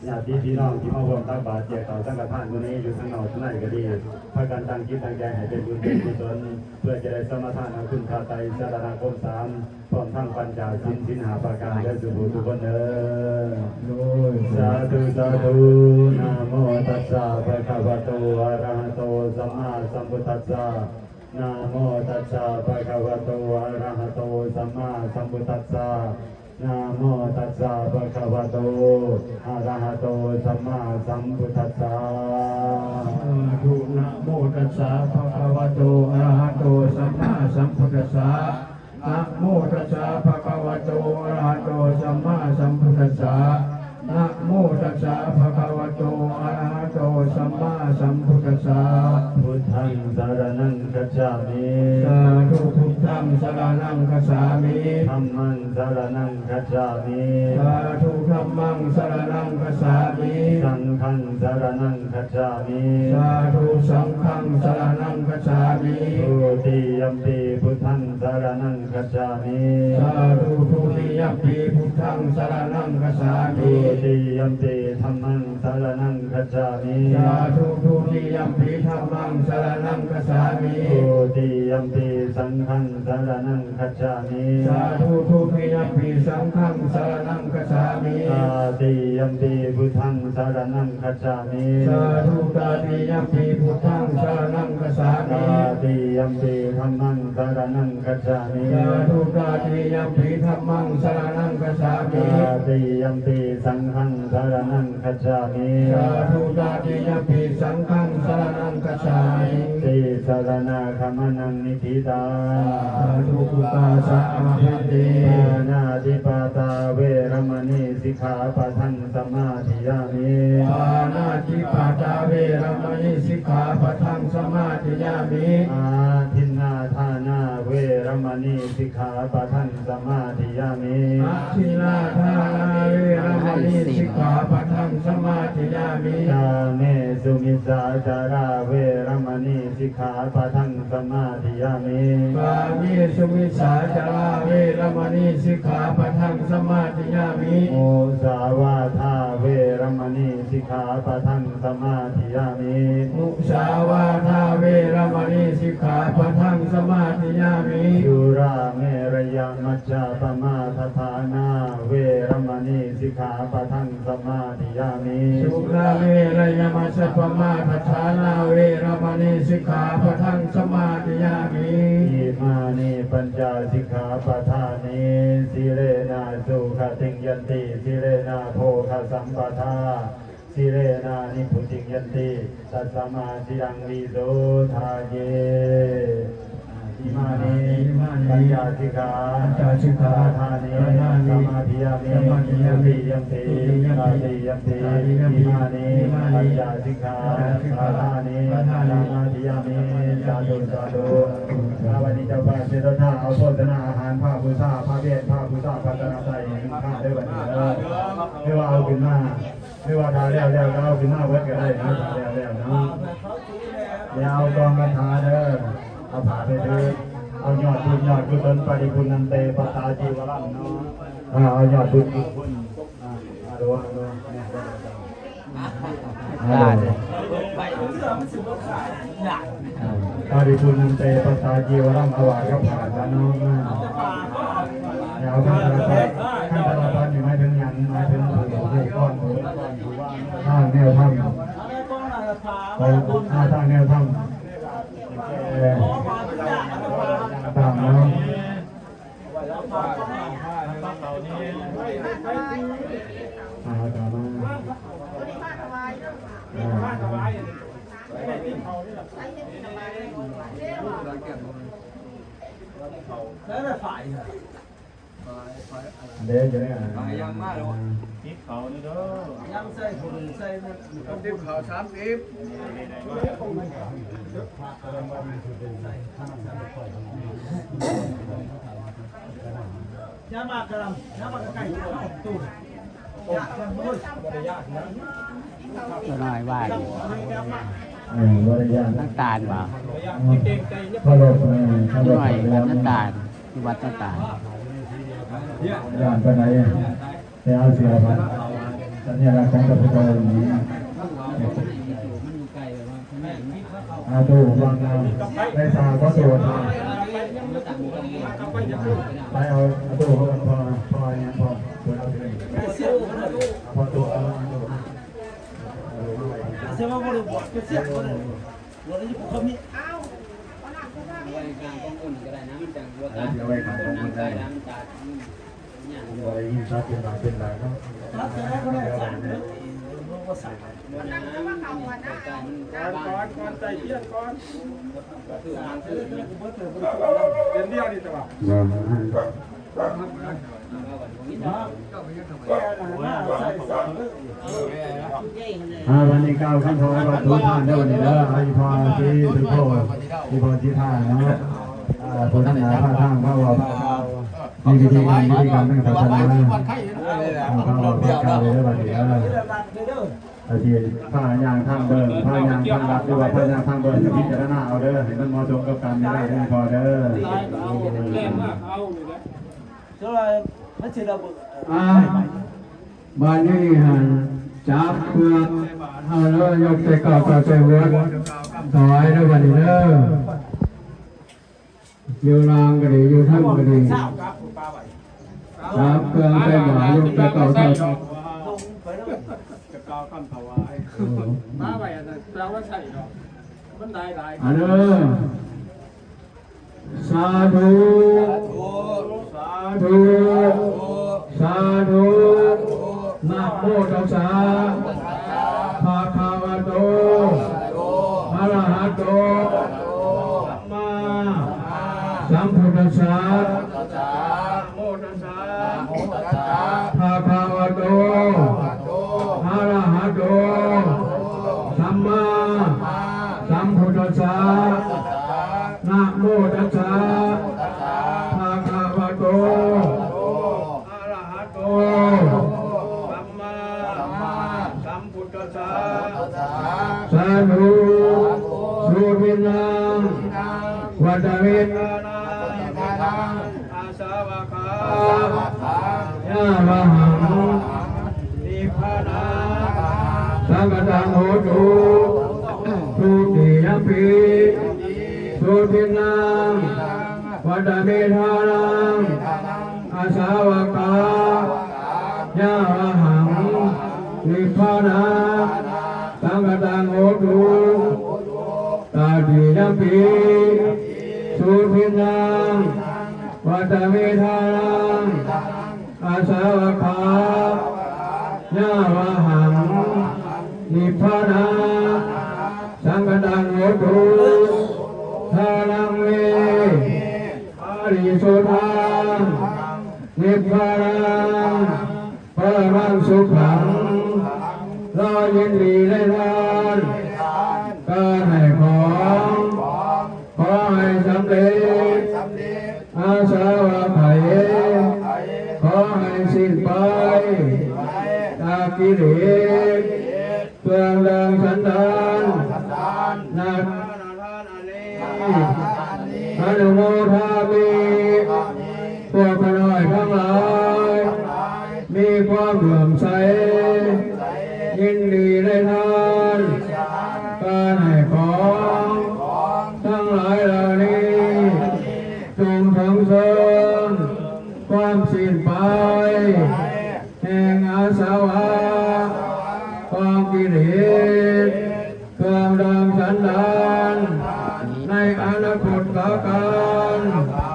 ຍາດຕິພີ່ນ້ອງທີ່ມາຮ່ວມຕັກບາດແຈກເຂົ້າສັງຄະທານມື້ນີ້ ຢູ່ທາງນອກທາງໃນກໍດີ ພາກັນຕັ້ງຈິດຕັ້ງໃຈໃຫ້ເປັນບຸນເປັນກຸສົນ ເພື່ອຈະໄດ້ສະມາທານເອົາຄຸນພະໄຕສະລະນະຄົມສາມ ພ້ອມທັງປັນຈາສິນ ສິນຫ້າປະການເດີ ສູ່ຜູ້ທຸກຄົນເດີ. ໂດຍ ສາທຸ ສາທຸ. ນະໂມຕັດສະ ພະຄະວະໂຕ ອະລະຫະໂຕ ສຳມາສຳພຸດທັດສະ. ນະໂມຕັດສະ ພະຄະວະໂຕ ອະລະຫະໂຕ ສຳມາສຳພຸດທັດສະ. ນະໂມຕັດສະ ພະຄະວະໂຕ ອະລະຫະໂຕ ສຳມາສຳພຸດທັດສະ. ສາທຸ. ນະໂມຕັດສະ ພະຄະວະໂຕ ອະລະຫະໂຕ ສຳມາສຳພຸດທັດສະ. ນະໂມຕັດສະ ພະຄະວະໂຕ ອະລະຫະໂຕ ສຳມາສຳພຸດທັດສະ. ນະໂມຕັດສະ ພະຄະວະໂຕ ອະລະຫະໂຕ ສຳມາສຳພຸດທັດສະ. ພຸດທັງສະລະນັງ ຄັດສາມິ. ສາທຸ. ພຸດທັງສະລະນັງ ຄັດສາມິ. ທຳມັງສະລະນັງ ຄັດສາມິ. ສາທຸ. ທຳມັງສະລະນັງ ຄັດສາມິ. ສັງຄັງສະລະນັງ ຄັດສາມິ. ສາທຸ. ສັງຄັງສະລະນັງ ຄັດສາມິ. ທຸຕິຍຳປີ ພຸດທັງສະລະນັງ ຄັດສາມິ. ສາທຸ. ທຸຕິຍຳປີ ພຸດທັງສະລະນັງ ຄັດສາມິ. ທຸຕິຍຳປີ ທຳມັງສະລະນັງ ຄັດສາມິ. ສາທຸ. ທຸຕິຍຳປີ ທຳມັງສະລະນັງ ຄັດສາມິ. ທຸຕິຍຳປີ ສັງຄັງສະລະນັງ ຄັດສາມິ. ສາທຸ. ທຸຕິຍຳປີ ສັງຄັງສະລະນັງ ຄັດສາມິ. ຕະຕິຍຳປີ ພຸດທັງສະລະນັງ ຄັດສາມິ. ສາທຸ. ຕະຕິຍຳປີ ພຸດທັງສະລະນັງ ຄັດສາມິ. ຕະຕິຍຳປີ ທຳມັງສະລະນັງ ຄັດສາມິ. ສາທຸ. ຕະຕິຍຳປີ ທຳມັງສະລະນັງ ຄັດສາມິ. ຕະຕິຍຳປີ ສັງຄັງສະລະນັງ ຄັດສາມິ. ສາທຸ. ຕະຕິຍຳປີ ສັງຄັງສະລະນັງ ຄັດສາມິ. ຕິສະລະນະຂະມະນັງ ນິທິຕັງ. ສາທຸ. ປຸດທາສະ ອາມະພັນເຕ. ປານາຕິປາຕາ ເວລະມະນີ ສິກຂາປະທັງ ສະມາທິຍາມິ. ປານາຕິປາຕາ ເວລະມະນີ ສິກຂາປະທັງ ສະມາທິຍາມິ. ອາທິນນາທານາ ເວລະມະນີ ສິກຂາປະທັງ ສະມາທິຍາມິ. ອາທິນນາທານາ ເວລະມະນີ ສິກຂາປະທັງ ສະມາທິຍາມິ. ກາເມສຸມິດສາຈາລາ ເວລະມະນີ ສິກຂາປະທັງ ສະມາທິຍາມິ. ກາເມສຸມິດສາຈາລາ ເວລະມະນີ ສິກຂາປະທັງ ສະມາທິຍາມິ. ມຸສາວາທາ ເວລະມະນີ ສິກຂາປະທັງ ສະມາທິຍາມິ. ມຸສາວາທາ ເວລະມະນີ ສິກຂາປະທັງ ສະມາທິຍາມິ. ສຸລາເມລະຍະມັດຈະປະມາທັດຖານາ ເວລະມະນີ ສິກຂາປະທັງ ສະມາທິຍາມິ. ສຸລາເມລະຍະມັດຈະປະມາທັດຖານາ ເວລະມະນີ ສິກຂາປະທັງ ສະມາທິຍາມິ. ອິມານິປັນຈະສິກຂາປະທານີ ສິເລນະສຸຂະຕິງຍັນຕິ ສິເລນະໂພຄະສຳປະທາ ສິເລນະນິບພຸຕິງຍັນຕິ ຕັດສະມາ ສິລັງວິໂສທາເຍ. ອິມານິ ອິມານິ ປັນຈະສິກຂາ ປັນຈະສິກຂາ ປະທານີ ປະທານີ ສະມາທິຍາມິ ສະມາທິຍາມິ ທຸຕິຍຳປີ ທຸຕິຍຳປີ ຕະຕິຍຳປີ ຕະຕິຍຳປີ ອິມານິ ອິມານິ ປັນຈະສິກຂາ ປັນຈະສິກຂາ ປະທານີ ປະທານີ ສະມາທິຍາມິ ສາທຸ ສາທຸ. ອາ ບັດນີ້ເຈົ້າພາບເສດສັດທາ ເອົາໂພຊະນາອາຫານ ພາບບູຊາ ພາບເບນ ພາບບູຊາ ພາຊະນະໃສ່ໃຫ້ພາບເດີ ບັດນີ້ເດີ ຫຼືວ່າເອົາຂຶ້ນມາ ຫຼືວ່າຖ້າແລ້ວແລ້ວກໍເອົາຂຶ້ນມາເບິດກໍໄດ້ເນາະ ຖ້າແລ້ວແລ້ວເນາະ. ຢ່າເອົາກອງຄາຖາເດີ ເອົາຜ້າໄປຖື ເອົາຍອດບຸນຍອດກຸສົນ ປະລິພຸນນັນເຕ ປັດຕາຈີວະລັງເນາະ. ອ່າ ເອົາຍອດບຸນຍອດຄຸນ ອ່າ ອາໂລ ອາໂລ ອາໂລ ອ່າ ປະລິພຸນນັນເຕ ປັດຕາຈີວະລັງ ອາວາດກັບຜ້າກັນເນາະ. ອ່າ ແລ້ວຄັນຕາລະປັດ ຄັນຕາລະປັດນີ້ໝາຍເຖິງຫຍັງ? ໝາຍເຖິງຜູ້ ຜູ້ກ່ອນ ຜູ້ກ່ອນ ຜູ້ວ່າງ ທາງແນວທຳ ຂອງ ອ່າ ທາງແນວທຳ ເອີ ຕາມເນາະ. ອ່າ ຕາມມາ ອ່າ ເດ້ ຈະໄດ້ອ່ານ ອ່າ ຍັງມາແລ້ວ ຕິດເຂົາເດີ ຍັງໃສ່ຄົນໃສ່ ຕິດເຂົາສາມສິບ ຢ່າມາກະລຳ ຢ່າມາໃກ້ໆ ຕູ້ ຕົວນ້ອຍຫວານ ເອີ ບໍ່ໄດ້ຢ້ານ ນ້ຳຕານບໍ່? ເອີ ເຄົາລົບ ເອີ ເຄົາລົບ ນ້ອຍກັບນ້ຳຕານ ຢູ່ວັດນ້ຳຕານ ຢ້ານປານໃດ? ແຕ່ເອົາເສືອໄປ ສັນຍາລັກຂອງພະພຸດທະອົງນີ້ ອາ ໂຕວາງນາມ ໄດ້ສາມ ຂໍໂທດ ໄປເອົາ ອາ ໂຕວາງ ພໍ ພໍຫຍັງ ພໍ ເພິ່ນເອົາເທື່ອນີ້ ພໍໂຕວາງ ໂຕວາງ ໂຕວາງ ບໍ່ໄດ້ຢູ່ ບໍ່ມີ ອ້າວ ເອົາໄວ້ກາງກອງບຸນກໍໄດ້ນະ ມັນຈັ່ງບໍ່ຕາດ ເອົາໄວ້ກາງກອງບຸນໄດ້ ບໍ່ໄດ້ຍິນສັດເປັນບາງເປັນບາງເນາະ ບໍ່ນະ ມັນໃກ້ໆ ມັນ ກ່ອນ ກ່ອນ ກ່ອນໃສ່ທຽນກ່ອນ ເປັນດຽວນີ້ຕະວ່າ ບໍ່ ອ່າ ວັນນີ້ກ່າວຄຳຖວາຍວັດຖຸທານເດີ ວັນນີ້ເດີ ໃຫ້ພໍ່ທີ່ສຸໂພ ທີ່ພໍ່ທີ່ທ່ານເນາະ ອ່າ ຜູ້ນຳໜ້າພາທາງ ພາເວົ້າພາກ່າວ ມີພິທີການ ພິທີການທາງສາສະໜາ ອ່າ ພາເວົ້າພາກ່າວເດີ ບັດນີ້ເດີ ອາ ຊິພາຍ່າງທາງເບິ່ງ ພາຍ່າງທາງລັດ ຫຼືວ່າພາຍ່າງທາງເບິ່ງ ພິຈາລະນາເອົາເດີ ໃຫ້ມັນເໝາະສົມກັບການໄດ້ເດີ ພໍ່ເດີ. ອ່າ ບາດນີ້ຫັ້ນ ຈັບເຄື່ອງໃສ່ບາດເຮົາເດີ ຍົກແຕ່ເກົ້າເຂົ້າໃສ່ຫົວ ຖວາຍເດີ ບາດນີ້ເດີ ຢູ່ລ່າງກໍດີ ຢູ່ເທິງກໍດີ ຈັບເຄື່ອງໃສ່ບາດ ຍົກແຕ່ເກົ້າເຂົ້າ ກ່າວຄຳຖວາຍ ມາໄວ້ອັນນັ້ນ ແປວ່າໃສ່ດອກ ມັນຫຼາຍໆ ອາເດີ ສາທຸ ສາທຸ ສາທຸ ນະໂມຕັດສະ ພະຄະວະໂຕ ອະລະຫະໂຕ ສຳມາສຳພຸດທັດສະ ພະຄະວະໂຕ ອະລະຫະໂຕ ສຳມາສຳພຸດທັດສະ ນະໂມຕັດສະ ພະຄະວະໂຕ ອະລະຫະໂຕ ສຳມາສຳພຸດທັດສະ ສາທຸ ສຸທິນນາ ວັດຕະເວທານັງ ອາສະວະຄາ ຍາວະຫັງ ນິບພານັງ ສັງຄະຕັງ ໂຫຕຸ ທຸຕິຍະປິ ສຸທິນນາ ວັດຕະເວທານັງ ອາສະວະຄາ ຍາວະຫັງ ນິບພານັງ ສັງຄະຕັງ ໂຫຕຸ ຕະຕິຍະປິ ສຸທິນນາ ວັດຕະເວທານັງ ອາສະວະຄາ ຍາວະຫັງ ນິບພານັງ ສັງຄະຕັງ ໂຫຕຸ ທານັງ ເມ ປະລິສຸດທັງ ນິບພານັງ ປະລະມັງສຸຂັງ ລາວຍິນດີໃນທານ ການໃຫ້ຂອງ ຂໍໃຫ້ສຳເລັດ ອາສະວະໄຂ ຂໍໃຫ້ສິ້ນໄປ ຈາກກິເລດ ເຄື່ອງດອງສັນດານ ນະ ອະນຸໂມທາມິ ພວກຂ້ານ້ອຍທັງຫຼາຍ ມີຄວາມເຫຼື້ອມໃສ ຍິນດີໃນທານ ການໃຫ້ຂອງ ທັງຫຼາຍເຫຼົ່ານີ້ ຈົ່ງເຖິງເຊີງ ຄວາມສິ້ນໄປ ແຫ່ງອາສະວະ ກອງກິເລດ ເຄື່ອງດອງສັນດານ ໃນອະນາຄົດຕະການ